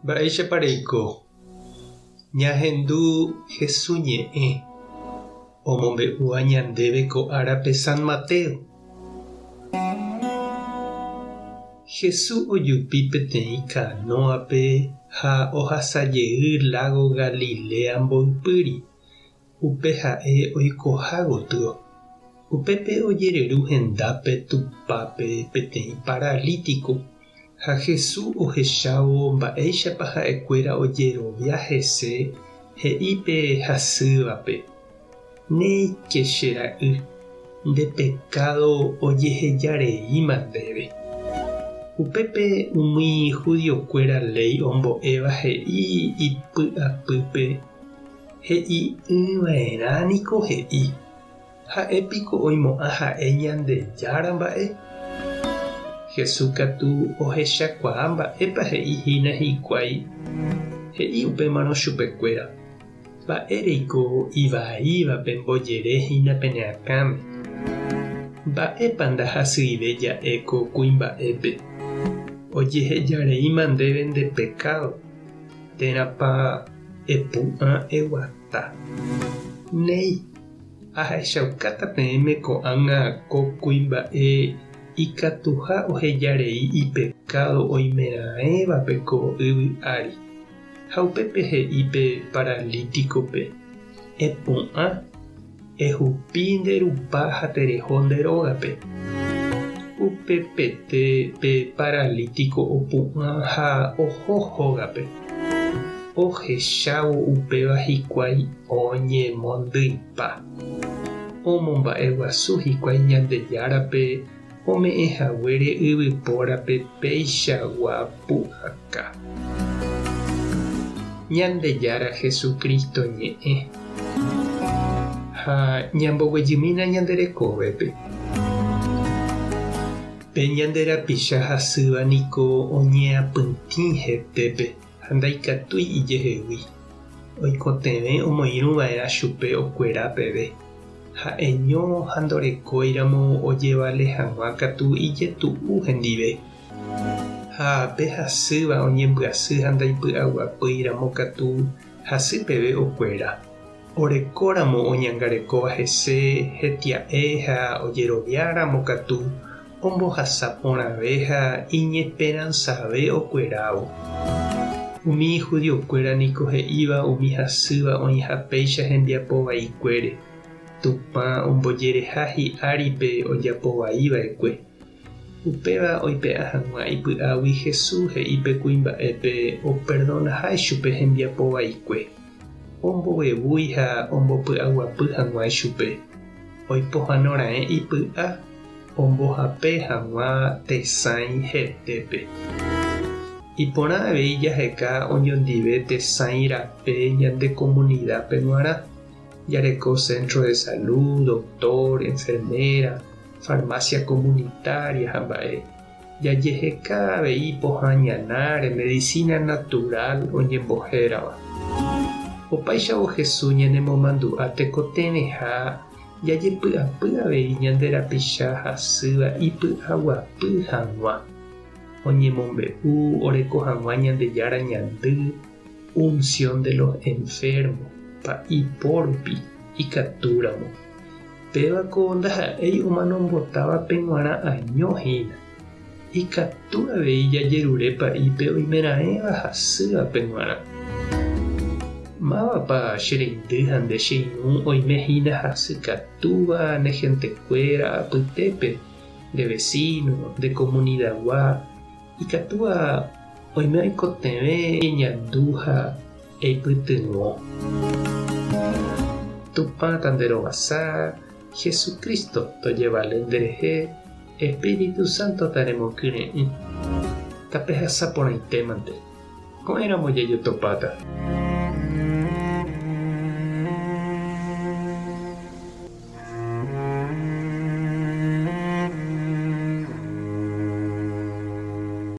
Mba'éichapa reiko? Ñahendu Hesu ñe'ẽ omombe'úva ñandéve ko árape San Mateo. Hesu ojupi peteĩ kanóape ha ohasa jey lágo Galilea mboypýri, upe ha'e oikoha gotyo. Upépe ojereru hendápe tupápe peteĩ paralítiko, ha Hesu ohechávo mba'éichapa ha'ekuéra ojerovia hese he'i pe hasývape, Néike che ra'y, nde pekádo ojeheja reíma ndéve. Upépe umi judiokuéra léi ombo'éva he'i ipy'apýpe, He'i'ỹva'erã niko he'i, Ha'e piko oimo'ã ha'e Ñandejára mba'e? Jesús katu ohechakuaa mba'épa he'i hína hikuái, he'i upémarõ chupekuéra, Mba'éreiko ivaíva pembojere hína pene akãme? Mba'épa ndahasyive ja'e ko kuimba'épe, Ojehejareíma ndéve nde pekádo, térãpa epu'ã eguata? Néi, ahechaukáta peẽme ko'ág̃a ko kuimba'e ikatuha ohejarei ipekádo oimeraẽvape ko yvy ári. Ha upépe he'i pe paralítikope, Epu'ã, ehupi nde rupa ha tereho nde rógape. Upepete pe paralítiko opu'ã ha oho hógape. Ohechávo upéva hikuái oñemondyipa. Omomba'eguasu hikuái Ñandejárape ome'ẽ haguére yvypórape peichagua pu'aka. Ñandejára Jesucristo ñe'ẽ. Ha ñamboguejymína ñande rekovépe. Pe ñande rapicha hasýva niko oñeapytĩ hetépe ha ndaikatúi ijehegui. Oikotevẽ omoirũ va'erã chupe okuera peve. Ha'eño ha ndorekóiramo ojevale hag̃ua katu ijetu'u hendive. Ha pe hasýva oñembyasy ha ndaipy'aguapýiramo katu hasy peve okuera. Orekóramo oñangarekóva hese hetia'e ha ojeroviáramo katu ombohasa porãve ha iñesperansave okuerávo. Umi judiokuéra niko he'íva umi hasýva oĩha péicha hembiapo vaikuére, Tupã ombojereha hi'ári pe ojapo vai va'ekue. Upéva oipe'a hag̃ua ipy'águi Jesús he'i pe kuimba'épe operdonaha ichupe hembiapo vaikue, ombovevúi ha ombopy'aguapy hag̃ua ichupe, oipohãno raẽ ipy'a ombohape hag̃ua tesãi hetépe. Iporã avei jaheka oñondive tesãi rape ñande komunidápe g̃uarã, jareko centro de salud, doctor, enfermera, farmacia comunitaria ha mba'e. Jajeheka avei pohã ñanáre medicina natural oñembohérava. Opáichavo Jesús ñanemomandu'a tekotevẽha jajepy'apy avei ñande rapicha hasýva ipy'aguapy hag̃ua, oñemombe'u oreko hag̃ua Ñandejára ñandy, unción de los enfermos, pa'i po rupi, ikatúramo. Péva ko ndaha'éi omanombotávape g̃uarã año hína. Ikatu avei jajerure pa'ípe oimeraẽva hasývape g̃uarã. Mávapa che reindy ha nde che irũ oime hína hasykatúva ne hentekuéra apytépe, nde vesíno, nde komunidagua, ikatúva oime oikotevẽ eñandu ha Eipytyvõ. Tupã tanderovasa, Jesucristo tojevale nderehe, Espíritu Santo taremokyre'ỹ. Tapehasa porãitémante. Ko'ẽramo jajotopáta.